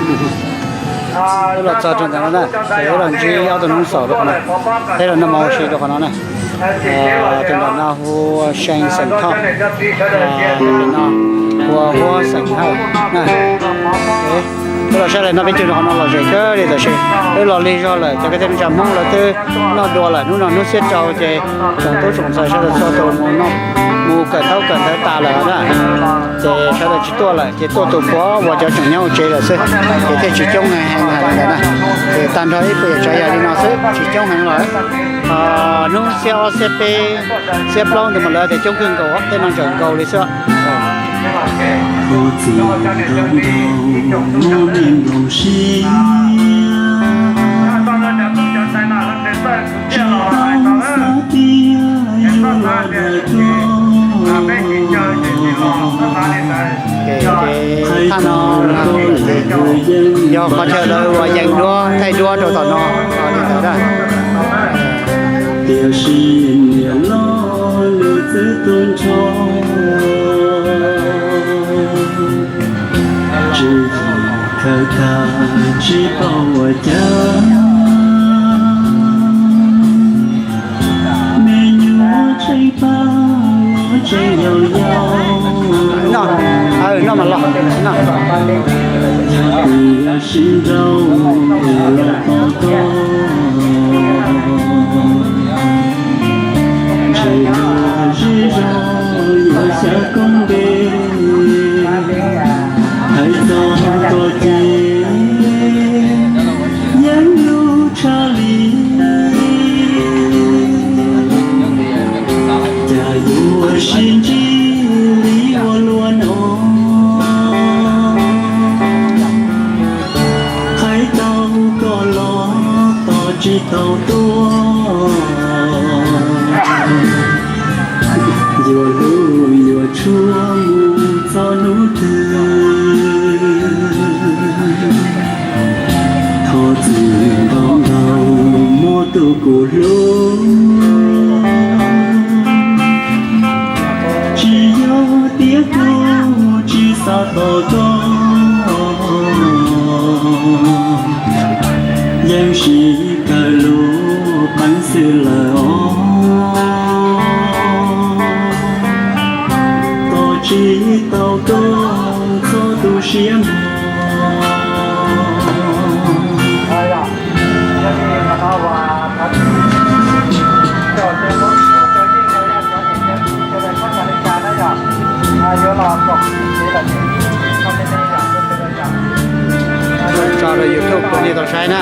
Wb los txog rau ntawm no na, ces wb los ntsib ob tug noob xaum rau qhov no, peb los noj mov ua si rau qhov no na. Tus ntawm no hu ua See xeem Thoj, tus ntawm no hu ua Huab xeem Hawj na. Wb los saib lawv noj peb caug rau qhov no lom zem kawg li tab sis wb los lig zog lawm, cov kwv tij neej tsa Hmoob lawv twb noj dua lawm, hnub no hnub xiab rau ces tsoom tub tsoom ntxhais sawv daws txhua tus mus noj, mus kawm ntaub kawm ntawv tas lawm na. Ces sawv daws tsis tuaj lawm ces tuaj tus puav uas cov tseem nyob hauv tsev lawm xwb, ces thiaj tsis coob heev hais li ntawd na. Ces tag nrho ib puas yam tsav yam li no xwb, tsis coob heev lawm. Hnub xiab ob xiab peb xiab plaub ntawd mas lawv tias coob kawg nkaus, tej no ntsaum nkaus li xwb. Hu txim ntau ntau, muab me nploos siab, tsis tau xav tias yuav los ntawm koj. Thaj no yog qhov chaw lawv uas yees duab thaij duab rau tom no li ntawd. Tiam sis niam loj luag txwv tu nrho, tswv yim khaws tag tsis paub ua cas, me nyuam tseem pab tseem yau yau. Yog tias sib nrauj es los tos koj, ntshe luag zej zog yuav xyav koob npe. Hais txog koj ces yeej hlub tshaj li, cas yuav sib ntsib li ua luaj no. Hais tau koj los tos tsis tau tuaj, yuav hlub yuav tshuaj mus txog hnub twg. Thov txim ntau ntau, muab tus kuv hlub, tsis yog tias kuv tsis xav tos koj, yeej sib kawm lub peev xwm lawm os. Tos tsis tau koj txhob tu siab mog. Tso rau YouTube rau nej tau saib na.